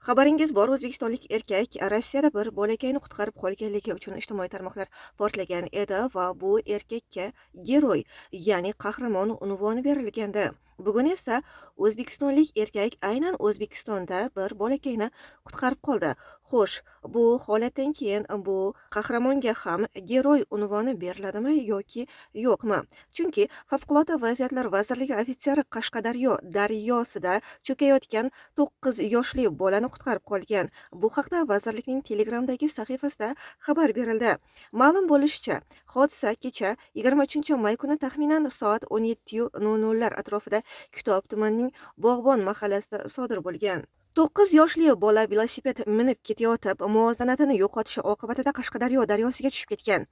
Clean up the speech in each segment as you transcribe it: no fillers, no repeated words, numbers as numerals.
Xabaringiz bor, o'zbekistonlik erkak Rossiyada bir bolakayni qutqarib qolganligi uchun ijtimoiy tarmoqlar portlagan edi va bu erkakka герой, ya'ni qahramon unvoni berilgandi. Bugun esa o'zbekistonlik erkak aynan O'zbekistonda bir bolakayni qutqarib qoldi. Xo'sh, bu holatdan keyin bu qahramonga ham герой unvoni beriladimi yoki yo'qmi? Chunki Favqulodda vaziyatlar vazirligi ofitseri Qashqadaryo daryosida cho'kayotgan 9 yoshli bolani qutqarib qolgan. Bu haqda vazirlikning Telegramdagi sahifasida xabar berildi. Ma'lum bo'lishicha, hodisa kecha, 23 may kuni taxminan soat 17:00 lar atrofida Kitob tumanining Bog'bon mahallasida sodir bo'lgan. 9 yoshli bola velosiped minib ketayotib, muvozanatini yo'qotishi oqibatida Qashqadaryo daryosiga tushib ketgan.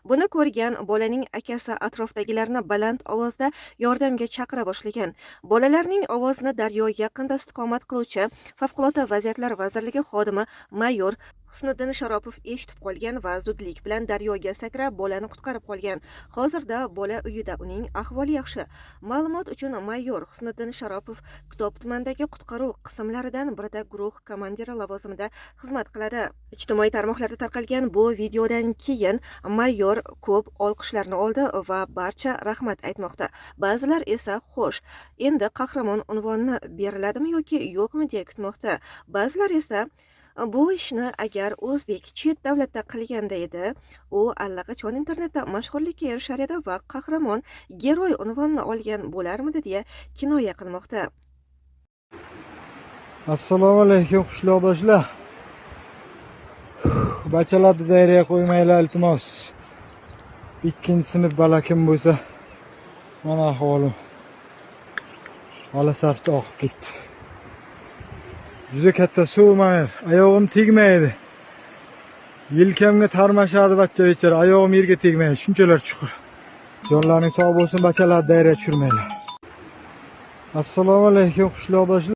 Buni ko'rgan bolaning akasi atrofdagilarni baland ovozda yordamga chaqira boshlagan. Bolalarning ovozini daryo yaqinida istiqomat qiluvchi Favqulodda vaziyatlar vazirligi xodimi mayor Husniddin Sharopov eshitib qolgan va zudlik bilan daryoga sakrab, bolani qutqarib qolgan. Hozirda bola uyida, uning ahvoli yaxshi. Ma'lumot uchun, mayor Husniddin Sharopov Kitob tumanidagi qutqaruv qismlaridan birida guruh komandiri lavozimida xizmat qiladi. Ijtimoiy tarmoqlarda tarqalgan bu videodan keyin mayor ko'p olqishlarni oldi va barcha rahmat aytmoqda. Ba'zilar esa, xo'sh, endi qahramon unvoni beriladimi yoki yo'qmi, deya kutmoqda. Ba'zilar esa bu ishni agar o'zbek chet davlatda qilganda edi, u allaqachon internetda mashhurlikka erishar edi va qahramon, герой unvonini olgan bo'larmidi, deya kinoya qilmoqda. Assalomu alaykum, qishloqdoshlar. Bachalarni daryoga qo'ymanglar, iltimos. Ikkinchi sinf bola kim bo'lsa, mana ahvolim. Olasabdi oqib ketdi. Juda katta suv mana, oyog'im tegmaydi. Yelkamga tarmashadi bachcha bechora, oyog'im yerga tegmaydi, shunchalar chuqur. Jonlaring sog' bo'lsin, bachalarni daryoga tushirmanglar. Assalomu alaykum, qishloqdoshlar.